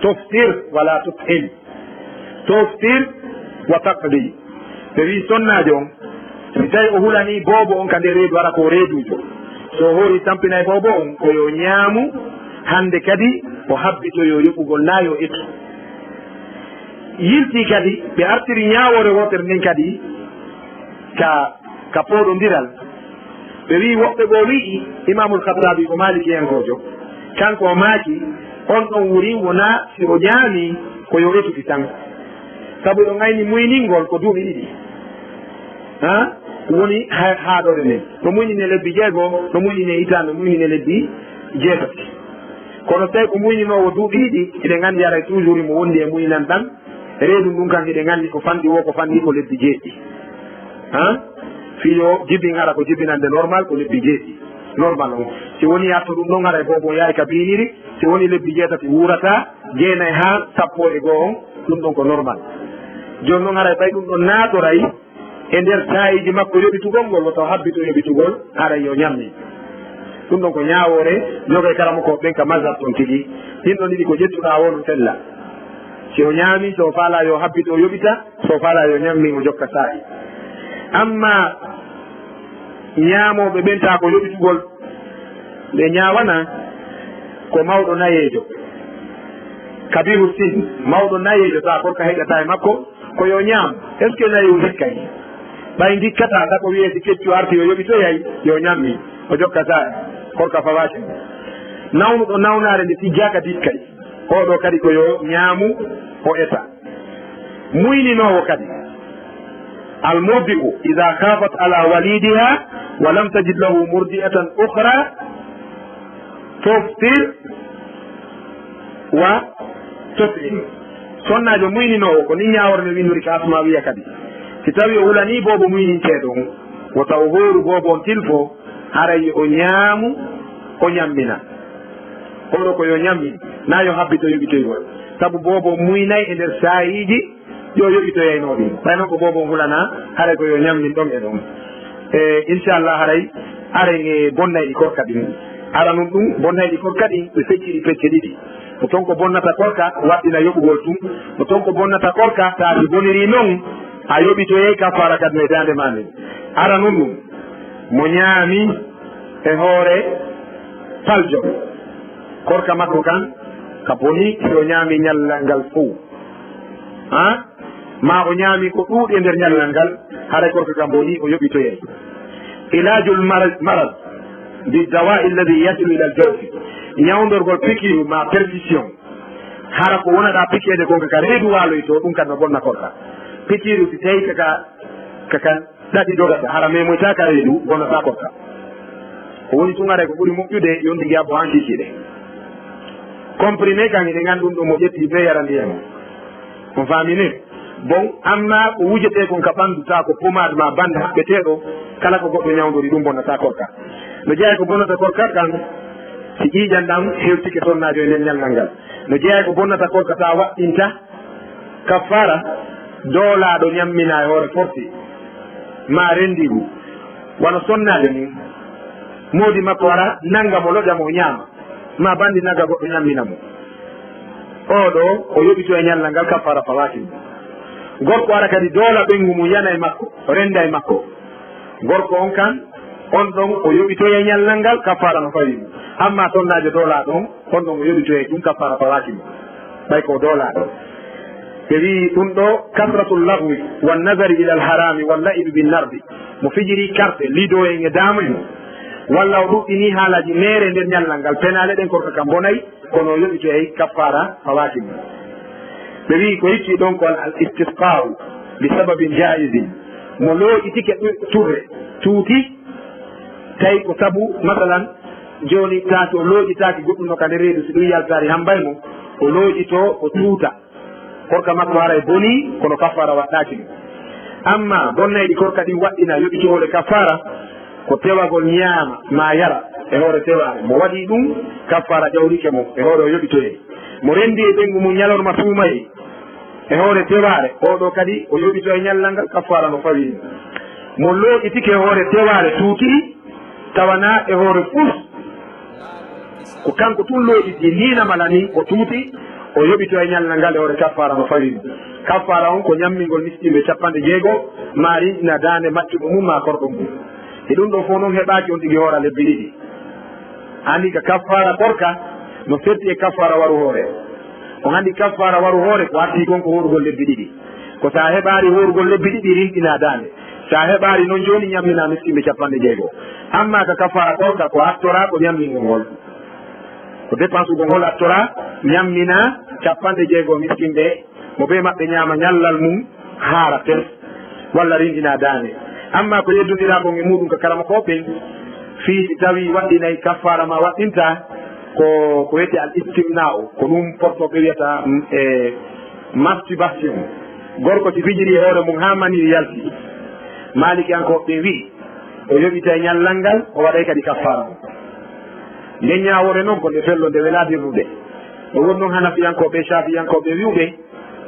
tuftir wala tut'im. Tuftir wa taqdi. Ɓe wi'i sonnaajo on, si tawi o hulanii boobo on ka nder reedu, hara ko o reeduujo. So o hoori tampinay boobo on, ko yo ñaamu, hande kadi o habbitoyo yoɓugol naa yo etu. Yiltii kadi, ɓe artiri ñaawoore wootere nden kadi ka, ka pooɗondiral. Ɓe wi'i woɓɓe goo wi'i, Imaamul Khattabi ko Maalikiyankoojo, kanko o maaki, on ɗon wurin wonaa si o ñaami ko yo etude tan. Sabu ɗon ayni muyningol ko duuɓi ɗiɗi. Ha? Woni ha-, haaɗoore nden. No muynine lebbi jeego, no muynine hitaande, no muynine lebbi jeetati. Kono tawi ko muyninoowo duuɓi ɗiɗi, eɗen anndi haray toujours mo wondi e muynan ɗan, reedu ndun kan hiɗen anndi ko fanɗi woo, ko fanɗi ko lebbi jeeɗiɗi. Ha? Fii yo jibin hara ko jibinande normal ko lebbi jeeɗiɗi. Normal on. Si woni yatto ɗum ɗon haray boobo yahay ka biiniri, si woni lebbi jeetati wuurata, jeenay haa sappo e go'o on, ɗum ɗon ko normal. Jooni non haray ɓay ɗum ɗon naatoray e nder saa'iiji makko yoɓitugol ngol, wota o habbito yoɓitugol, haray yo ñammi. Ɗum ɗon ko ñaawoore, jogay karamokooɓe ɓen ka mazhab ton tigi. Ɗin ɗon ɗiɗi ko ƴettuɗaa woo no sella. Si o ñaami, si o faalaa yo habbito o yoɓita, si o faalaa yo ñammi o jokka saa'i. Amma ñaamooɓe ɓen taa ko yoɓitugol, ɓe ñaawana ko mawɗo nayeejo. Kabiru sin, mawɗo nayeejo taa korka heƴataa e makko, ko yo ñaam. Est-ce que nayi o hikkay? Ɓay ndikkataa, tako wiyee si keccu arti o yoɓitoyay, yo ñammi, o jokka saa'i, korka fawaaki. Nawnuɗo nawnaare nde tijjaaka dikkay. Oo ɗoo kadi ko yo ñaamu, o eta. Muyninoowo kadi. Al murdi'u, iza khafat ala walidiha, wa lam tajid lahu murdi'atan ukhra, tuftir wa tut'im. Sonnaajo muyninoowo, ko nin ñaawoore nde windori ka Asmaawiya kadi. Si tawi o hulanii boobo muyninteeɗo on, wota o hooru boobo on tilfo, haray o ñaamu, o ñammina. Oɗo ko yo ñammin, naa yo habbito yoɓitoygol. Sabu boobo muynay e nder saa'iiji ɗi o yoɓitoyaynoo ɗin. Ɓay non ko boobo on hulanaa, haray ko yo ñammin ɗon e ɗon. E, inchallah, haray aren e bonnayɗi korka ɗin. Aranun ɗum, bonnayɗi korka ɗin, ɓe fecciri pecce ɗiɗi. Ko ton ko bonnata korka, waɗɗina yoɓugol tun. Ko ton ko bonnata korka, taa si bonirii non, a yoɓitoyay kaffaara kadi no e daande maa nden. Aranun ɗum, mo ñaami e hoore paljo, korka makko kan ka boni si o ñaami ñallal ngal fow. Ha? Ma o ñaami ko ɗuuɗi e nder ñallal ngal, haray korka kan boni, o yoɓitoyay. Ilaajul mar-, marad bi dawa'i alladhi yasilu ila al-jawfi. Ñawndorgol pikiiru ma perfusion. Hara ko wonata pikeede kon ka reedu waaloytoo, ɗum kan no bonna korka. Pikiiru si tawi ka, ka, ka kan ɗaɗi dogata, hara memoyta ka reedu, bonnata korka. Ko woni tun haray ko ɓuri moƴƴude, yonti jabbo han kikiiɗe. Comprimé kan, hiɗen anndi ɗum ɗo mo ƴetti bee yara ndiyam. On faami ni? Bon, amma ko wujetee kon ka ɓanndu, taa ko pommade ma bande haɓɓeteeɗo, kala ko goɗɗo ñawndori ɗum bonnata korka. No jeyaa ko bonnata korka kan, si ƴiiƴan ɗan hewtike sonnaajo e nder ñallal ngal. No jeyaa ko bonnata korka taa waɗɗinta kaffaara, doolaaɗo ñammina e hoore forti, ma renndiigu, wano sonnaajo ni, moodi makko ara, nannga mo, loƴa mo, o ñaama, ma banndi nagga goɗɗo ñammina mo. Oo ɗoo, o yoɓito e ñallal ngal kaffaara fawaatin. Gorko ara kadi doola ɓeyngu mum, yana e makko, rennda e makko. Gorko on kan, on ɗon o yoɓitoyay ñallal ngal, kaffaara no fawii mo. Ammaa sonnaajo doolaaɗo on, on ɗon o yoɓitoyay ɗum, kaffaara fawaaki mo, ɓay ko o doolaaɗo. Ɓe wi'i ɗum ɗo, kasratul lagwi wan nazari ilal harami wal la'ibi bin nardi. Mo fijiri karte, lido en e daamu en, walla o ɗuɗɗini haalaaji meere nder ñallal ngal, penaale ɗen korka kan bonay, kono o yoɓitoyay, kaffaara fawaaki mo. Ɓe wi'i ko itti ɗon ko al istisqa'u li sababin jaizin. Mo looƴitike ɗu-, turre, tuuti, tawi ko sabu, masalan, jooni taaki o looƴitaaki goɗɗum no ka nder reedu, si ɗum yaltaari hambay mo, o looƴitoo, o tuuta. Korka makko haray bonii, kono kaffaara waɗɗaaki mo. Ammaa bonnayɗi korka ɗin waɗɗina yoɓitoore kaffaara, ko tewagol ñaama maa yara e hoore tewaare. Mo waɗii ɗum, kaffaara ƴawrike mo, e hoore o yoɓitoyay. Mo renndi e ɓeyngu mum ñalorma suumayee e hoore tewaare, oo ɗoo kadi o yoɓitoyay ñallal ngal, kaffaara no fawii mo. Mo looƴitike e hoore tewaare, tuuti, tawanaa e hoore fus, ko kanko tun looƴiti, nii na mala nii, o tuuti, o yoɓitoyay ñallal ngal e hoore kaffaara no fawii mo. Kaffaara on ko ñammingol miskinɓe cappanɗe jeego, maa rinɗina daande maccuɗo mum maa korɗo mum. E ɗum ɗoo fow non heɓaaki on tigi hoora lebbi ɗiɗi. Anndi ka kaffaara korka no serti e kaffaara waru hoore. On anndi kaffaara waru hoore ko artii kon ko hoorugol lebbi ɗiɗi. Ko si a heɓaali hoorugol lebbi ɗiɗi, rinɗinaa daande. Si a heɓaali non jooni, ñamminaa miskinɓe cappanɗe jeego. Ammaa ka kaffaara korka ko attoraa ko ñammingol ngol. Ko dépensugol ngol attoraa, ñamminaa cappanɗe jeego miskinɓe, mo bee maɓɓe ñaama ñallal mum haara pes, walla rinɗinaa daande. Ammaa ko yeddondiraa kon e muuɗum ka karamokooɓe ɓen, fii si tawii waɗɗinay kaffaara maa waɗɗintaa, ko, ko wi'etee al istimna'u, ko ɗum portooɓe wi'ata, mm, e masturbation. Gorko si fijiri e hoore mum haa manii yalti, Maalikiyankooɓe ɓen wi'i, o yoɓitay ñallal ngal, o waɗay kadi kaffaara mum. Nden ñaawoore non ko nde fello, nde welaa dirrude. No woni non Hanafiyankooɓe, Caafiyankooɓe wi'uɓe,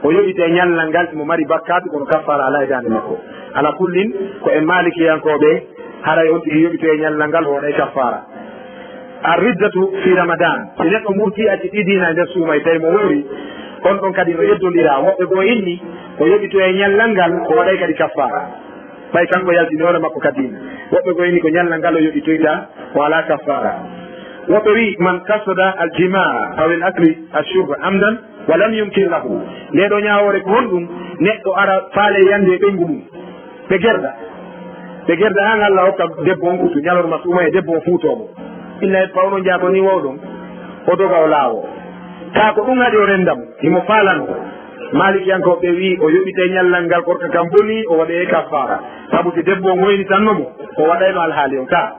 o yoɓitay ñallal ngal, himo mari bakkaatu, kono kaffaara alaa e daande makko. Alaa kullin, ko en Maalikiyankooɓe, haray on tigi yoɓitoyay ñallal ngal, o waɗay kaffaara. Ar-riddatu fi Ramadan, si neɗɗo murtii, acci ɗii diina e nder suumayee, tawi mo woori, on ɗon kadi no yeddondiraa. Woɓɓe goo inni, o yoɓitoyay ñallal ngal, o waɗay kadi kaffaara. Ɓay kanko yaltini hoore makko ka diina. Woɓɓe goo inni ko ñallal ngal o yoɓitoyta, o alaa kaffaara. Woɓɓe wi'i, man qasada al-jimaa aw al-akli ash-shurba amdan wa lam yumkin lahu. Ndee ɗoo ñaawoore ko honɗum? Neɗɗo ara faale yande e ɓeyngu mum. Ɓe gerda. Ɓe gerda haa Alla hokka debbo on kutu, ñalorma suumayee, debbo on fuutoo mo. Inna e pawno njaako ni wawɗon. O doga o laawoo. Kaa ko ɗum haɗi o rennda mo, himo faalano. Maalikiyankooɓe wi'i o yoɓitay ñallal ngal korka kan bonii, o waɗay kaffaara. Sabu si debbo on hoynitanno mo, o waɗayno alhaali on ka.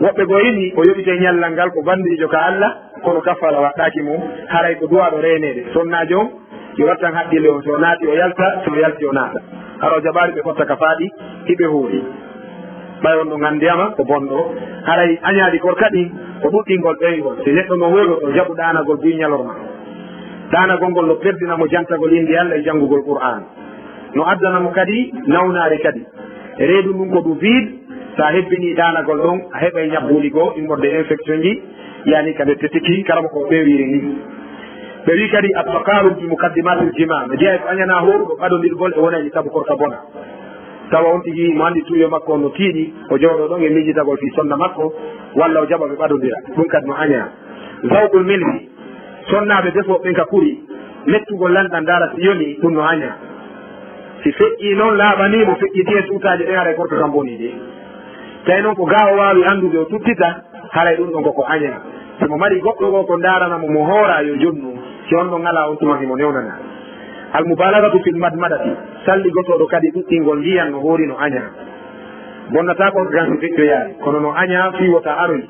Woɓɓe goo inni o yoɓitay ñallal ngal ko banndiijo ka Alla, kono kaffaara waɗɗaaki mo, haray ko duwaaɗo reeneede. Sonnaajo on, yo wattan haqqille on, si o naati o yalta, si o yalti o naata. Hara o jaɓaali ɓe fotta ka faaɗi, hiɓe hoori. Ɓay on ɗon anndiyama ko bonɗo, haray añaaɗi korka ɗin ko ɗuɗɗingol ɓeyngol. Si neɗɗo no hoori, o jaɓu ɗaanagol buy ñalorma. Ɗaanagol ngol no perdina mo jantagol innde Alla e janngugol Qur'aan. No addana mo kadi nawnaare kadi. Reedu ndun ko ɗum vide, so a hebbinii ɗaanagol ɗon, a heɓay ñabbuuli goo, immorde infection ji, yaani ka nde tetiki, kala mo ko ɓeewiri ni. Ɓe wi kadi, at-taqarub bi muqaddimatil jima, no jeyaa e ko añanaa hooruɗo ɓadondirgol e wonayɗi sabu korka bona. Tawa on tigi mo anndi tuuyo makko on no tiiɗi, o jooɗoo ɗon e miijitagol fii sonna makko, walla o jaɓa ɓe ɓadondira. Ɗum kadi no añaa. Zawqul milhi, sonnaaɓe defooɓe ɓen ka kuri, mettugol lanɗan ndaara si yonii, ɗum no añaa. Si feƴƴii non laaɓanii mo, feƴƴitii e suutaaje ɗen, haray korka kan bonii de. Tawi non ko gaa o waawi anndude o tuttita, haray ɗum ɗon ko ko añaa. Si mo mari goɗɗo goo ko ndaarana mo, mo hoora yo jonnu, si on ɗon alaa on tuma himo newnanaa. Al mubalagatu fil madmadati, salligotooɗo kadi ɗuɗɗingol ndiyan no hoori no añaa. Bonnataa korka kan si feƴƴoyaali, kono no añaa fii wota aroy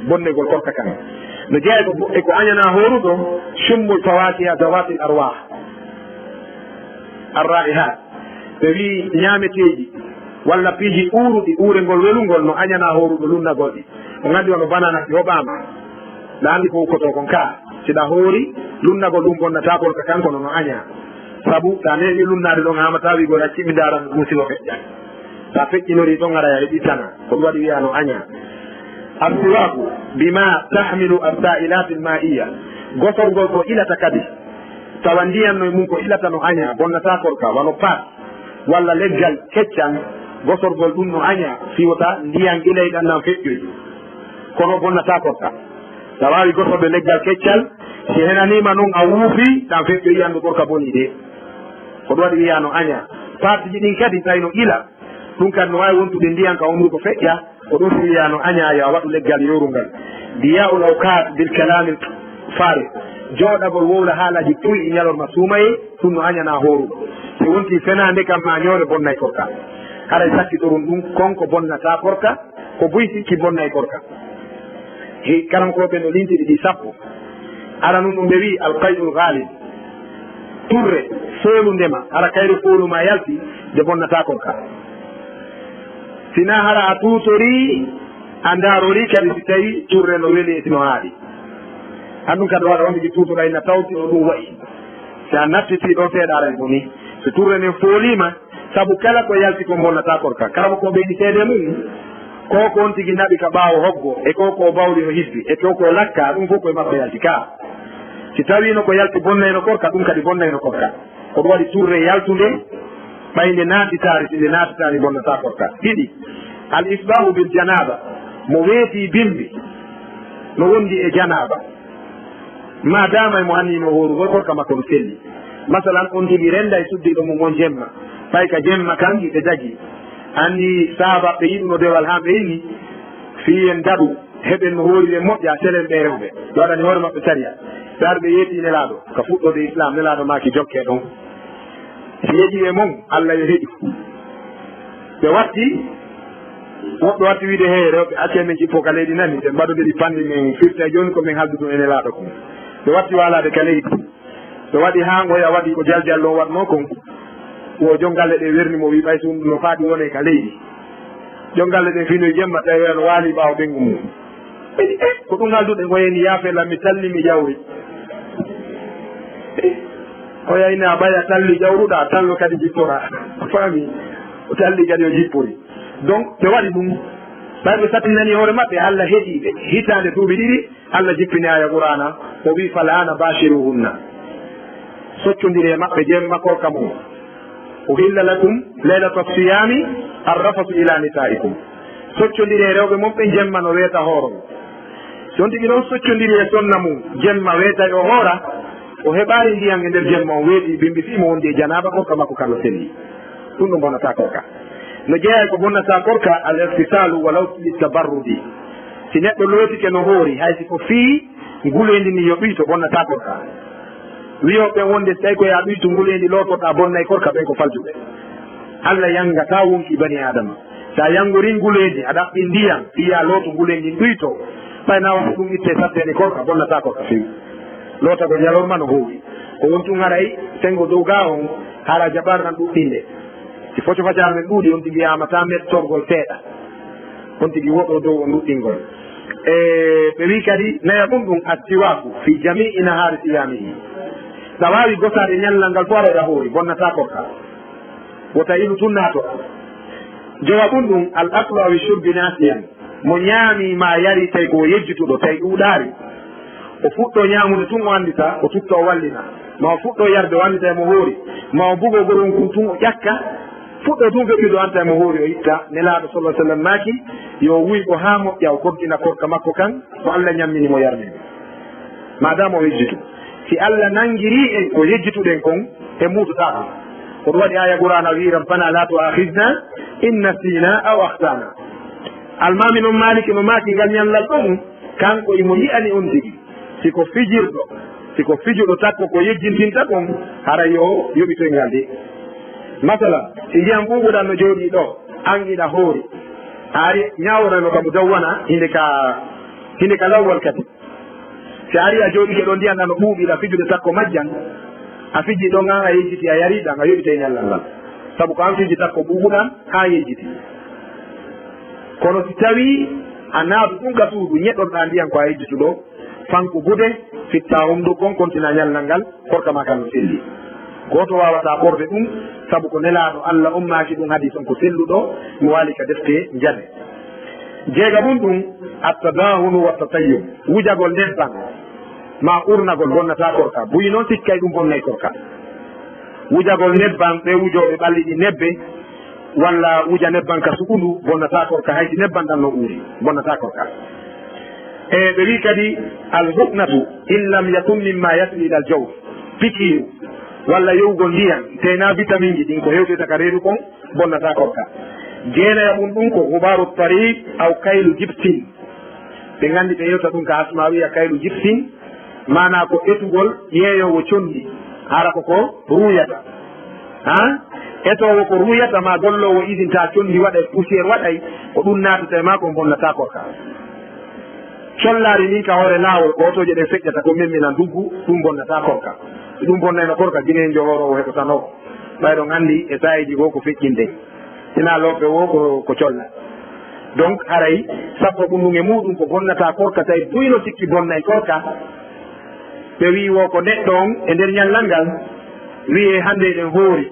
bonnegol korka kan. No jeyaa e ko, e ko añanaa hooruɗo, shummul fawakiha zawatil arwah. Arraihat. Ɓe wi'i ñaameteeji walla piiji uuruɗi, uurengol welungol no añanaa hooruɗo lunnagol ɗi. On anndi wano banana si hoɓaama, ɗa anndi ko ukkotoo kon kaa. Si ɗa hoori, lunnagol ɗum bonnataa korka kan kono no añaa. Sabu, si a neeɓii lunnaade ɗon, a haamataa wi'ugol accii mi ndaara ɗum si no feƴƴa. Si a feƴƴinorii ɗon, haray a heɓii tanaa. Ko ɗum waɗi wi'aa no añaa. Assiwaaku bima tahmilu assailatil ma'iya. Gosorgol ko ilata kadi. Tawa ndiyan no e mum ko ilata no añaa, bonnataa korka, wano paat walla leggal keccal, gosorgol ɗum no añaa, si wota ndiyan ilay ɗan ɗan feƴƴoy, kono bonnataa korka. Tawa a waawi gosorɗe leggal keccal, si henaniima non a wuufii, ɗan feƴƴoy, anndu korka bonii de. Ko ɗum waɗi wiyaa no añaa. Paatiji ɗin kadi tawi no ila, ɗum kadi no waawi wontude ndiyan ka umru ko feƴƴa, ko ɗum si wiyaa no añaa yo a waɗu leggal yoorungal. Diyaa'ul awqaat bil kalaamil faarig, jooɗagol wowla haalaaji puy e ñalorma suumayee, ɗum no añanaa hooruɗo. Si wontii fenaande kam maa ñoore bonnay korka. Haray sakkitorun ɗum, kon ko bonnataa korka, ko buy sikki bonnay korka. He karankooɓe no lintiri ɗi sappo. Aranun ɗum ɓe wi'i alqay'ul ghalib. Turre, foolu ndema, hara kayre foolu maa yalti, nde bonnataa korka. Sinaa hara a tuutorii, a ndaarorii kadi si tawii turre no weli e si no haaɗi. An ɗum kadi waɗa on tigi tuutoɗaa ina tawti no ɗum wa'i. Si a nattitii ɗon seeɗa aray ko ni. So turre nden fooliima, sabu kala ko yalti ko bonnataa korka. Kala ko ɓeydi seede mum, ko ko on tigi naɓi ka ɓaawo hoggo, e ko ko bawli no hibbi, e ko ko lakka, ɗum fof ko e makko yalti ka. Si tawiino ko yalti bonnayno korka, ɗum kadi bonnayno korka. Ko ɗum waɗi turre yaltunde, ɓay nde naatitaari, si nde naatitaari bonnataa korka. Ɗiɗi, al isbaahu bil janaaba, mo weetii bimbi, no wondi e janaaba. Ma daama e mo anniino hoorugol, korka makko no selli. Masalan, on tigi rennday suddiiɗo mum on jemma, ɓay ka jemma kan hiɓe dagii. Anndi saabaaɓe yiɗuno dewal haa ɓe inni, fii en daɗu, heɓen no hooriren moƴƴa, selen ɓee rewɓe. Ɓe waɗani hoore maɓɓe sariya. Ɓe ari ɓe yeetii Nelaaɗo, ka fuɗɗoode Islaam, Nelaaɗo maaki jokkee ɗon. Si heƴii e mon, Alla yo heƴu. Ɓe watti, woɓɓe watti wiide, "Hee, rewɓe, accee min kippoo ka leydi nani, ɓe mbaɗodiri panndi min firta jooni ko min halduno e Nelaaɗo kon." Ɓe watti waalaade ka leydi. Ɓe waɗi haa ngoya waɗi ko jaljal ɗon waɗnoo kon. Wo jon galle ɗen werni mo, wi'i, "Ɓay so ɗum no faaɗi wonee ka leydi." Jon galle ɗen finoy jemma, tawi oya no waali ɓaawo ɓeyngu mum. Ɓe wi'i, "Eh, ko ɗum halduɗen ko heen, yaafe lan, mi talli, mi ƴawri." Eh, oya ina ɓaya talli ƴawruɗaa, tallo kadi jipporaa. A faami? O talli kadi o jippori. Donc, ɓe waɗi ɗum. Ɓay ɓe sattinani hoore maɓɓe, Alla heɗii ɓe. Hitaande duuɓi ɗiɗi, Alla jippini aaya Qur'aana, o wi'i, "Fal aana baashiruhunna." Soccondiree maɓɓe jemma korka mum. "Uhilla lakum laylata siyaami arrafasu ila nisaikum." Soccondiree rewɓe mon ɓen jemma no weeta hooro. Si on tigi ɗon soccondiri e sonna mum, jemma weetay o hoora, o heɓaali ndiyan e nder jemma on weetii bimbi fii mo wondi e janaaba, korka makko kan no selli. Ɗum ɗon bonataa korka. No jeyaa e ko bonnata korka, al ightisalu walaw li tabarrudi. Si neɗɗo lootike no hoori, hay si ko fii nguleendi ndi yo ɗuyto, bonnataa korka. Wiyooɓe ɓen wonde si tawi ko yaa ɗuytu nguleendi lootoɗaa bonnay korka, ɓen ko faljuɓe. Alla yangataa wonkii bani Aadama. Si a yangorii nguleendi, a ɗaɓɓii ndiyan, fii yaa looto nguleendi ndin ɗuyto, ɓay na wata ɗum ittee satteende korka, bonnataa korka few. Lootagol ñalorma no hoowi. Ko woni tun haray senngo dow gaa on, hara jaɓataa ɗuɗɗinde. Si foco facaare nden ɗuuɗi, on tigi yaamataa mettorgol seeɗa. On tigi woɗɗoo dow on ɗuɗɗingol. E ɓe wi'i kadi, nayaɓun ɗum, assiwaaku fi jamii nahaari siyaamihi. Ɗa waawi gosaade ñallal ngal fof, aɗa hoori, bonnataa korka. Wota ilu tun naato. Jowaɓun ɗum, al aklu awi shurbi naasiyan. Mo ñaami maa yari tawi ko o yejjituɗo, tawi ɗuuɗaari. O fuɗɗoo ñaamude tun o anndita, o tutta o wallina. Ma o fuɗɗoo yarde o anndita e mo hoori. Ma o bugoo gorum kun tun o ƴakka. Fuɗɗoo tun feƴƴude o anndita e mo hoori o itta. Nelaaɗo sallallahu alaihi wasallam maaki, yo o wuyɓo haa moƴƴa o koggina korka makko kan, ko Alla ñammini mo yarni mo. Maadaama o yejjitu. Si Alla nangirii en ko yejjituɗen kon, en muutotaako. Ko ɗum waɗi aaya Qur'aana wi'i, "Rabbana la tu'akhidhna in nasina aw akhtana." Almaami non Maaliki no maaki ngal ñallal ɗon, kanko imo yi'ani on tigi. Si ko fijirɗo, si ko fijuɗo takko ko yejjintinta kon, hara yo yoɓitoy ngal de. Masalan, si ndiyan ɓuuɓuɗan no jooɗii ɗo, an iɗa hoori. A ari ñaawoɗano ka Mudawwana, hinde ka, hinde ka Lawwal kadi. Si a ari a jooɗike ɗon, ndiyan ɗan no ɓuuɓi, ɗa fijude takko majjan, a fiji ɗon, an a yejjiti, a yari ɗan, a yoɓitay ñallal ngal. Sabu ko an fiji takko ɓuuɓuɗan, haa yejjiti. Kono si tawii a naatu tun ka suudu, ñeɗɗorɗaa ndiyan ko a yejjituɗo, fanku gude, fittaa hunduko, kontinaa ñallal ngal, korka maa kan no selli. Gooto waawataa ɓorde ɗum, sabu ko Nelaaɗo Alla ummaaki ɗum hadiis on ko selluɗo, mi waali ka defte njane. Jeegaɓun ɗum, at-tadaahunu wa tatayyub, wujagol nebban. maa urnagol bonnataa korka. Buy noon sikkay ɗum bonnay korka. Wujagol nebban, ɓe wujooɓe ɓalli ɗi nebbe, walla wuja nebban ka sukundu, bonnataa korka, hay si nebban ɗan no uuri, bonnataa korka. E ɓe wi'i kadi, al huqnatu, in lam yakun mimma yasli ilal jawf, pikiiru, walla yowugol ndiyan, tee naa bitaminji ɗin ko hewteta ka reedu kon, bonnataa korka. Jeenaya mun ɗum ko hubaaru tariq aw kaylu jibsin. Ɓe nganndi ɓe yewta ɗum ka asma wi'a kaylu jibsin, maanaa ko etugol yeeyoowo conndi, hara ko ko ruuyata. Ha? Etoowo ko ruuyata maa golloowo isinta conndi waɗay, poussière waɗay, ko ɗum naatata e maa ko bonnataa korka. Collaari ndin ka hoore laawol ko otooje ɗen feƴƴata ko memminan duggu, ɗum bonnataa korka. Ɗum bonnayno korka Gineenjo hooroowo heɓotanoo. Ɓayɗon anndi e saa'iiji goo ko feƴƴinten. Sinaa loope woo ko, ko colla. Donc, haray sappo ɓunndu e muuɗum ko bonnataa korka, tawi buy no sikki bonnay korka. Ɓe wi'i woo ko neɗɗo on e nder ñallal ngal, wi'ee hannde eɗen hoori.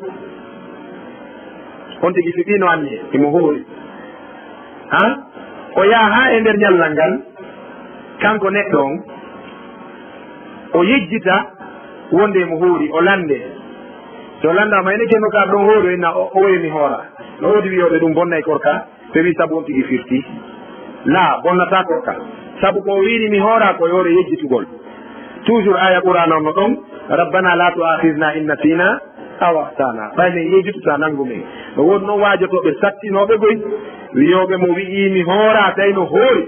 On tigi fiɓii no anndi emo hoori. Ha? O yaha haa e nder ñallal ngal, kanko neɗɗo on, o yejjita wonde emo hoori, o lande. So landaama, ene kenno ka ɗon hoori, o inna o, o wi'i mi hoora. No woodi wi'ooɓe ɗum bonnay korka, ɓe wi'i sabu on tigi firti. Laa, bonnataa korka. Sabu ko o wi'iri mi hoora ko yoore yejjitugol. Toujours aya Qur'aana on no ɗon, "Rabbana la tu'akhizna in nasina aw akhtana." Ɓay men yejjitu ta nangu men. No woodi non waajotooɓe sattinooɓe goy, wiyooɓe mo wi'i mi hoora, tawi no hoori.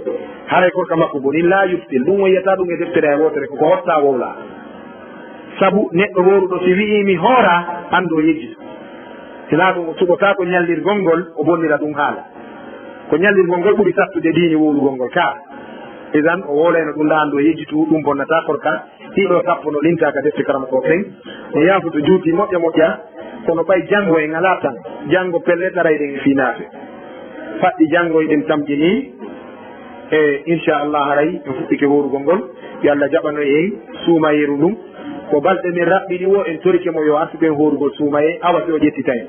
Haray korka makko boni, la yubtil. Ɗum won yiyata ɗum e deftere hay wootere, ko ko hotta wowla. Sabu neɗɗo hooruɗo si wi'i mi hoora, anndu o yejjitu. Sinaa ɗum o suɓotaako ñallirgol ngol, o bonnira ɗum haala. Ko ñallirgol ngol ɓuri sattude diini wowlugol ngol ka. Idan o wowlayno ɗum ɗa anndu o yejjitu, ɗum bonnataa korka. Ɗiɗo sappo no limtaa ka defte karamokooɓe ɓen. No yaafude juuti moƴƴa moƴƴa, kono ɓay janngo en alaa tan. Janngo pellet aray ɗen e fii naafe. Faɗɗi janngo eɗen tamƴinii. E inchallah haray en fuɗɗike hoorugol ngol. Yo Allah jaɓano en suumayeeru ndun. Ko balɗe men raɓɓiɗi woo en torike mo yo artu ɓen hoorugol suumayee, awa si o ƴettitay.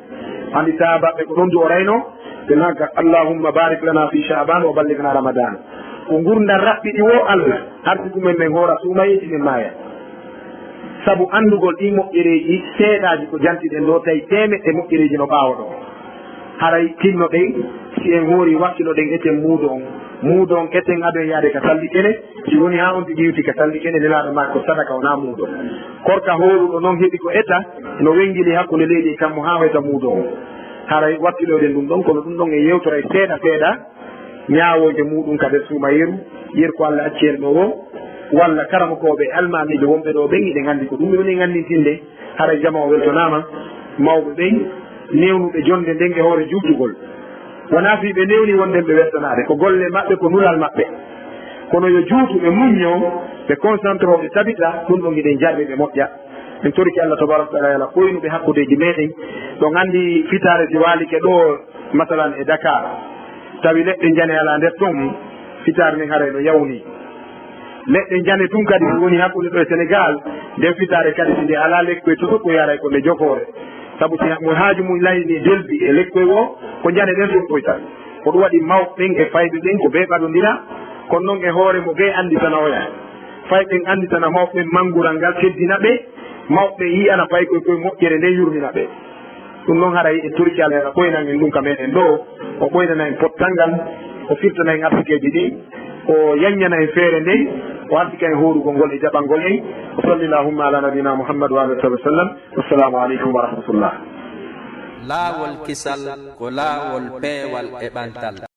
Anndi sahaabaaɓe ko ɗon du'orayno, ɓe nanga, "Allahumma barik lana fi Sha'ban wa ballighna Ramadan." Ko ngurndan raɓɓiɗi woo Allah arti ɗumen men hoora suumayeeji men maaya. Sabu anndugol ɗii moƴƴereeji seeɗaaji ko jantiɗen ɗoo, tawi teemeɗɗe moƴƴereeji no ɓaawo ɗoo. Haray tinnoɗen, si en hoori wakkilnoɗen eten muudo on. Muudo on eten ado en yaade ka salli kene, si woni haa on tigi iwti ka salli kene, Nelaaɗo maaki ko sadaka wonaa muudo. Korka hooruɗo non heɓi ko eta, no wengili hakkunde leydi e kammu haa o eta muudo on. Haray wakkiloɗen ɗum ɗon, kono ɗum ɗon en yewtoray seeɗa seeɗa, ñaawoyde muuɗum ka nder suumayeeru, yeru ko Allah acci en ɗoo woo, walla karamokooɓe almaamiiɓe wonɓe ɗoo ɓen, hiɗen anndi ko ɗum ɓe woni anndintinde, haray jamaa o weltonaama, mawɓe ɓen, newnuɓe jonnde nden e hoore juutugol. Wonaa fii ɓe newni wonden ɓe weltanaade, ko golle maɓɓe, ko nulal maɓɓe. Kono yo juutu, ɓe muñño, ɓe concentroo, ɓe tabita, ɗum ɗon hiɗen jarni ɓe moƴƴa. En torike Allah tabaraka wa taala yo Allah ɓoynu ɓe hakkundeeji meɗen. Ɗon anndi fitaare si waalike ɗoo, masalan e Dakar, tawi leɗɗe njane alaa nder ton, fitaare nden haray no yawni. Leɗɗe njane tun kadi woni hakkunde ɗoo e Senegal, nden fitaare kadi si nde alaa lekkoy to, to ko yaray ko nde jofoore. Sabu si mo haaju mum layni delbi e lekkoy woo, ko njane ɗen tun ɓoyta. Ko ɗum waɗi mawɓe ɓen e fayɓe ɓen ko bee ɓadondira, kono non e hoore mo bee annditana oya. Fayɓe ɓen annditana mawɓe ɓen manngural ngal, teddina ɓe, mawɓe ɓen yi'ana faykoy koy moƴƴere nden, yurmina ɓe. Ɗum noon haray en torike Allah, yo Allah ɓoynan en ɗum ka meɗen ɗoo, o ɓoynana en pottal ngal, o firtana en arsikeeji ɗin, o yanñana en feere nden, o arsika en hoorugol ngol e jaɓangol en. Wa salli Allahumma ala nabina Muhammad wa alihi wa sahbihi wa sallam. Wassalamu aleykum wa rahmatullah. Laawol kisal ko laawol peewal e ɓantal.